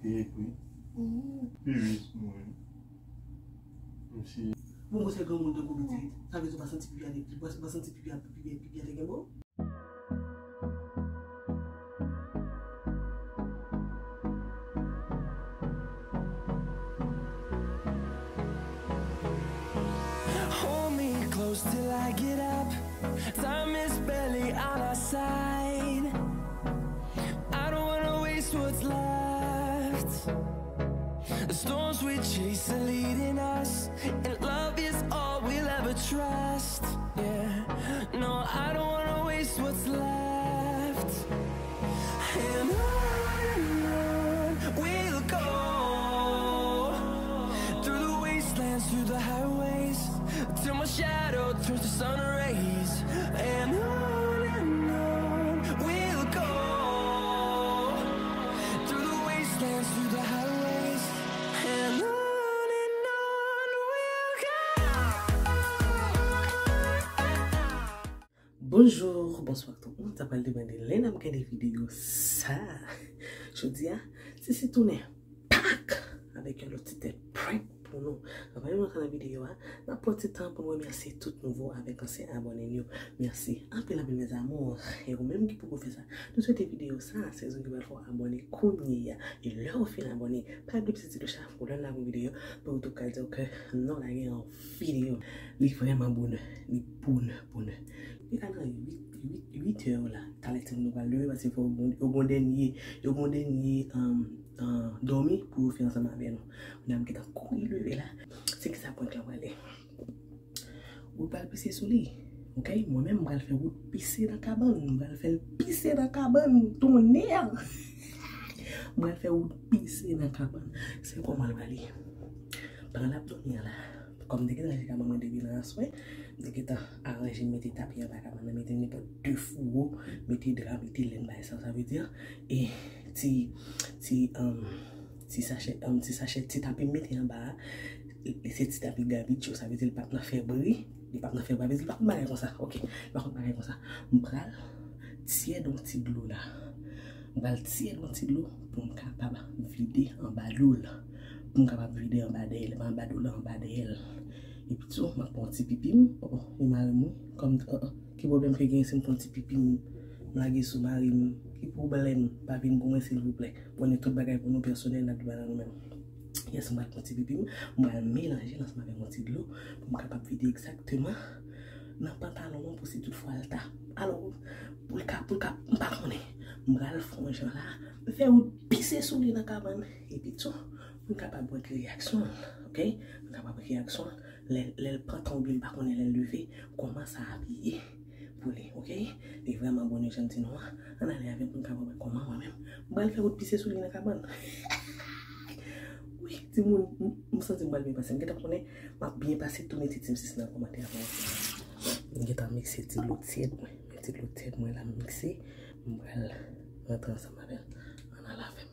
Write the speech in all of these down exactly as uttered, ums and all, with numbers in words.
Li ekri. Mhm. Pipi sou mwen. Mesye. Bon, mwen se granmoun tankou pitit. Sa vle di w pa santi pipi a te, w pa santi pipi a, pipi a, pipi a te gen bon? Hold me close till I get up. Time is barely on our side. I don't wanna waste what's left. The storms we chase are leading us, and love is all we'll ever trust. Yeah, no, I don't wanna waste what's left. And on and on we'll go, through the wastelands, through the highways, till my shadow turns to sun rays. And on and on we'll go, through the wastelands, through the highways, and on and on we'll go. Bonjou, bonswa tout moun. Sa pral depann de lè n ap gade videyo sa. Jodi a, Sisi tounen pak avèk yon lòt ti tèt prank pou nou. Anvan nou rantre nan videyo a, n ap pran ti tan pou n remèsye tout nouvo avèk ansyen abòne n yo. Mèsi anpil, anpil, mes amours. E ou menm ki poko fè sa, nou swete videyo sa, se ou ki pral fè w abòne kounye a. E lè ou fin abòne, pa bliye peze ti kloch la pou lè n lage yon videyo, pou YouTube ka di w ke nou lage yon videyo. Li vrèman bonè, li bonè, bonè. Li ka nan uit, uit, uit è la. Talè timoun yo pral leve, paske fò yo gon, yo gon dènye, yo gon dènye, um, uh, dòmi pou yo fè ansanm avè nou. Kounye a m gentan kouri leve la. Se ki sa prank lan prale? Ou pral pise sou li. Ok? Mwen menm, m pral fè Wood pise nan kabann. M pral fè l pise nan kabann. Tonnè! M pral fè Wood pise nan kabann. Se kòman l prale? Pandan l ap dòmi an la, kòm m te gentan ranje kabann mwen depi nan aswè, m te gentan aranje mete tapi anba kabann nan, mete nenpòt de fouwo, mete dra, mete lenn, bagay sa, sa vle di, e ti, ti, um, ti sachè, um, ti sachè, ti tapi m mete anba a, se ti tapi gabicho, sa vle di l p ap nan fè bri, li p ap nan fè bri, sa vle di l pa konn bagay konsa, ok, li pa konn bagay konsa. M pral tyèd yon ti dlo la. M pral tyèd yon ti dlo pou m kapab vide anba dlo l. Pou m kapab vide anba dèyè l, anba dlo la, anba dèyè l. Epi tou, m ap pran ti pipi m. Oh, oh, e mari m, wi. Kòm, oh, oh, ki pwoblèm ke genyen si m pran ti pipi m, m lage sou mari m? Ki pwoblèm? Pa vin pou mwen, silvouplè. Konnen tout bagay pou nou pèsonèl, n ap viv la nou menm. Yes, m pral pran ti pipi m, m pral melanje l ansanm avèk yon ti dlo pou m kapab vide egzakteman nan pantalon an pou si tout fwa l ta. Alò, pou l ka, pou l ka, m pa konnen. M pral fè yon jan la, m fè Wood pise sou li nan kabann, epi tou, pou m kapab wè ki reyaksyon l, ok? M kapab wè ki reyaksyon l, lè, lè l pantan oubyen m pa konnen lè l leve, kòman sa ap ye pou li, ok? Li vrèman bon, jan m di nou an. Ann ale avè m pou n kapab wè kòman mwen menm m pral fè Wood pise sou li nan kabann. Wi, timoun, m, m santi m pral byen pase. M gentan konnen m ap byen pase, tounen ti tim sis nan kòmantè a pou mwen. M gentan mikse ti dlo tyèd mwen. Men ti dlo tyèd mwen la m mikse. M pral rantre ansanm avè l. Ann ale avè m.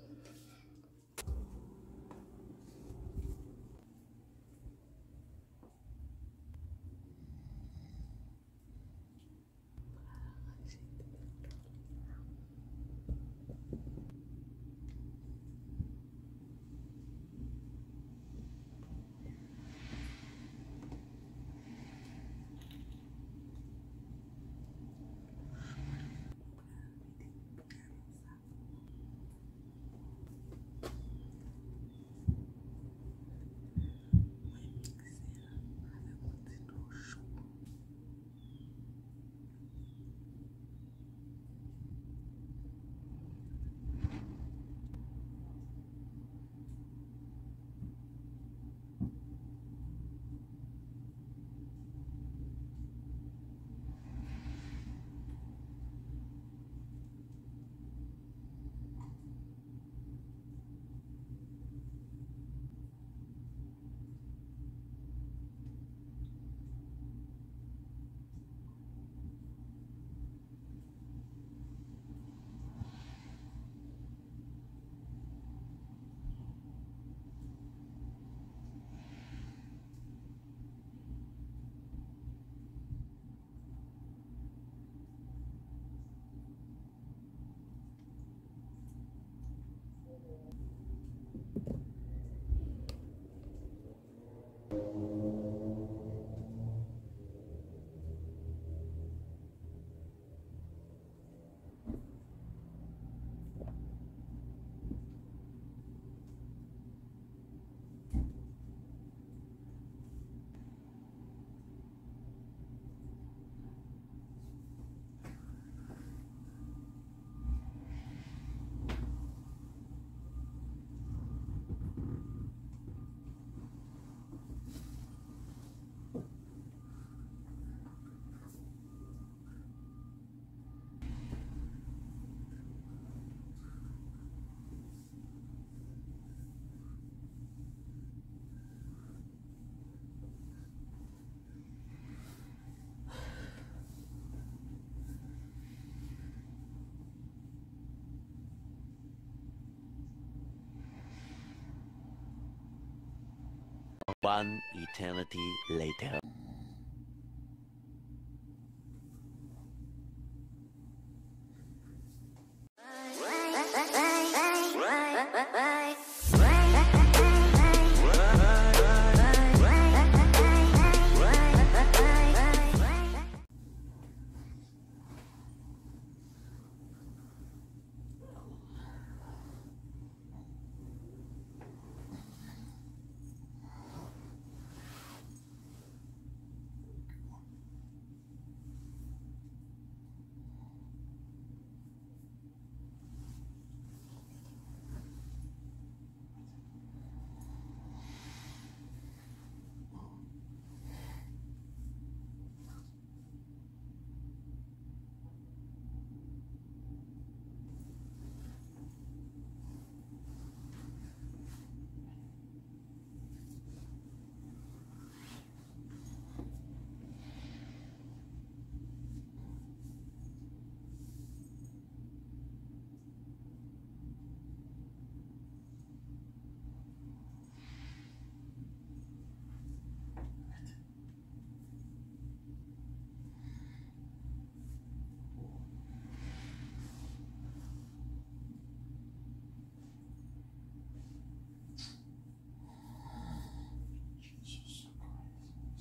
One eternity later.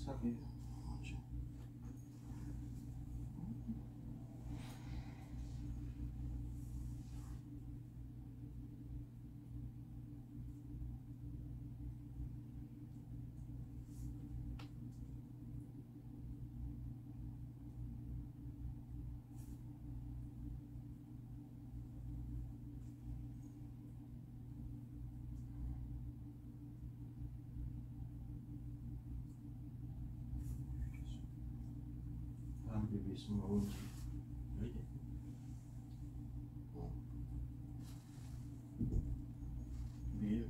Sa ki Ann bebe sou mwen wi. Bon. Bib.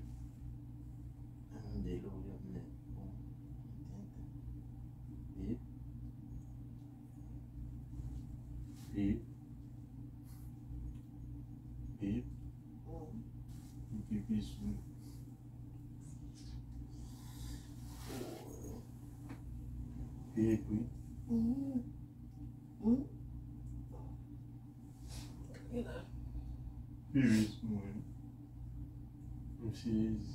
Ann de lò w ap met. Bon. Bib. Bib. Bib. Bib. Bib, wi. Pipi sou mwen. M sezi.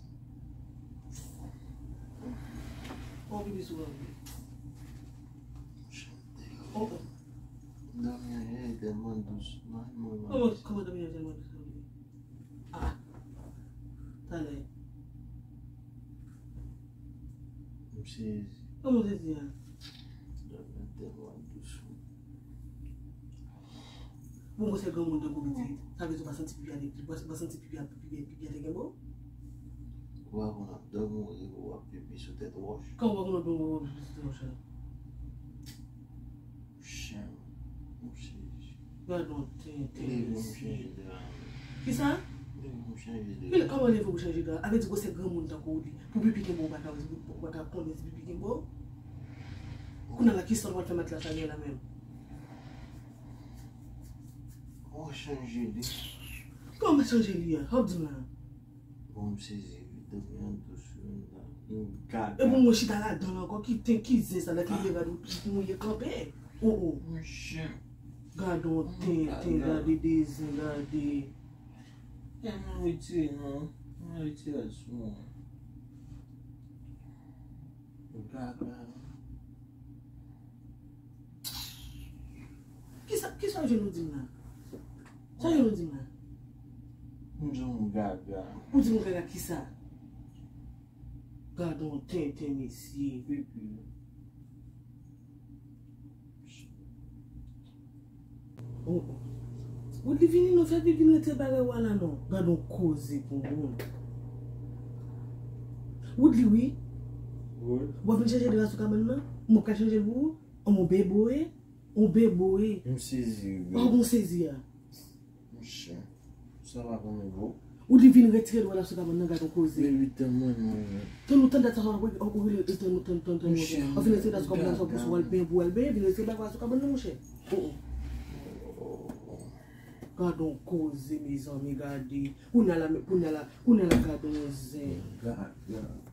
Oh, pipi sou mwen. Oh, oh. Dòmi an tèlman dous. Kòman, kòman dòmi an tèlman dous? Ah, ah. Talè. M sezi. Kòman w sezi a? Dòmi an tèlman dous. Bon, bon, se granmoun tankou pitit. Sa vle di w pa santi pipi a te, w pa santi pipi a, pipi a, pipi a te gen bon? Ou pa konn ap dòmi, ou rive w ap pipi sou tèt wòch. Kòman w pa konn ap dòmi, w ap pipi sou tèt wòch la? Chen, mouche. Gad yon tenten, mesye. Kisa? Leve m chanje de. Kòman leve w chanje dra? A vle di gwo sèk granmoun tankou w li. Pou pipi gen bon, ou pa ka, ou pa ka konnen si pipi gen bon. Kounye a la, kisa w pral fè matla sa gen la menm? Ou chanje li. Kòman chanje li a? Sa w di m la? Bon, m sezi wi, dòmi an dous wi, m gaga. Epi mwen chita ladan l ankò, ki ten, ki zen sa la, ki leve a dou, mouye kanpe. Oh, oh. Monchè. Gad yon tenten, gade de zen, gade. Kè mwen retire non. Mwen retire l sou mwen. Ou gaga non. Kisa, kisa w jwenn ou di m la? Sa w jwenn ou di m la? M di w m gaga. Ou di m gaga kisa? Gad yon tenten, mesye. Pipi. Oh, oh. Woodly, vini non, fè pipi, rete bagay w la non. Gad yon koze pou moun. Woodly, wi. Wi. W ap vin chanje dra sou kabann nan? M ap ka chanje l pou ou? An, mon beboe. On beboe. M sezi wi. Oh, bon sezi a. Monchè. Sa pa konn vo. Ou di vin retire dwa la sou kabann nan, gad yon koze. Men wi, tann mwen, mwen. Tann ou tann dat sa, ou rele, tann ou tann, tann, tann. Monchè, ou vin retire dat sou kabann nan, sa pou sou al benyen, pou al benyen, vin retire bagay la sou kabann nan, monchè. Oh, oh. Gad yon koze, mezanmi, gade. Kounye a la, kounye a la, kounye a la, gad yon zen. Gad, gad.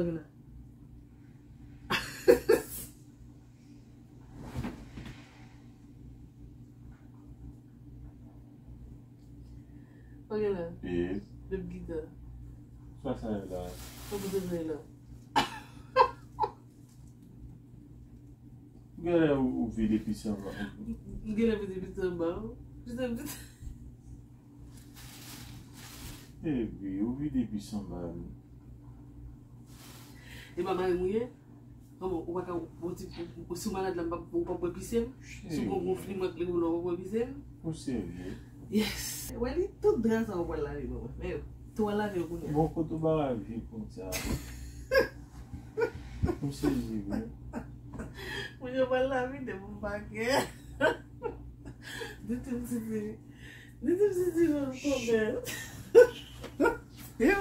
Sa w gen la? Sa w gen la? Yes. Lèp gita. Sa sa ye la? Sa w poze sa ye la? Genlè ou, ou vide pis anba. M genlè vide pis anba. Pis anba. Epi, ou vide pis anba wi. E pa mari m ou ye? Kòman, ou pa ka, ou ti, ou, si w malad la, m pa, ou p ap wè pise m? Si w gon gonfliman ak li ou la, ou p ap wè pise m? Ou serye? Yes. Wè li, tout dra sa ou pral lave pou mwen. Men yo, tou al lave yo kounye a. Bon, kote ou pa lave konsa? M sezi vre. Mwen yo pral lave depi m pa gen. Di ti m sezi. Di ti m sezi nan kòmè. Yo.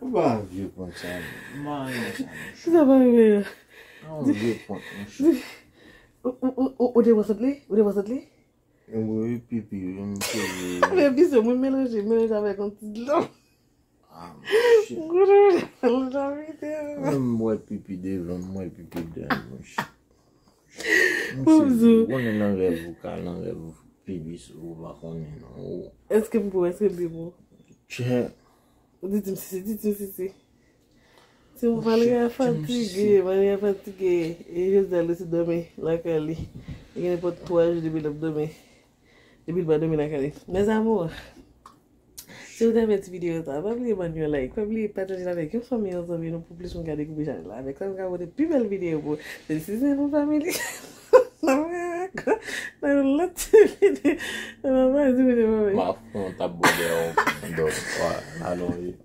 Ou pa vye prank sa non. M pa renmen sa non. Kisa pa renmen an? Yon vye prank monchè. Ou, ou, ou, ou, ou te pran sant li? Ou te pran sant li? Wi, pipi wi, m sezi. Men pise mwen melanje, melanje avèk yon ti dlo. Ah, monchè. Mwen m wè pipi devan, m wè pipi dèyè m, monchè. Monchè, ou konnen nan rèv ou ka, nan rèv ou pipi sou ou pa konnen non. Èske m pou, èske m pi pou? Tchè. Ou di ti m sisi, di ti m sisi. Ti m Valria fatige, Valria fatige. E Josdal osi dòmi lakay li. Li gen nenpòt twa jou depi l ap dòmi. Depi l pa dòmi lakay li. Mes amours, si w te renmen ti videyo sa, pa bliye ban n yon like, pa bliye pataje l avèk yon fanmi, yon zanmi nou pou plis moun ka dekouvri chanèl la. Avèk sa, nou ka pote pi bèl videyo pou ou. Se si se nou fanmi li. Nan yon lòt ti videyo. Nan yon lòt ti videyo. M ap fè yon tap bò dèyè w. Dòk, alon.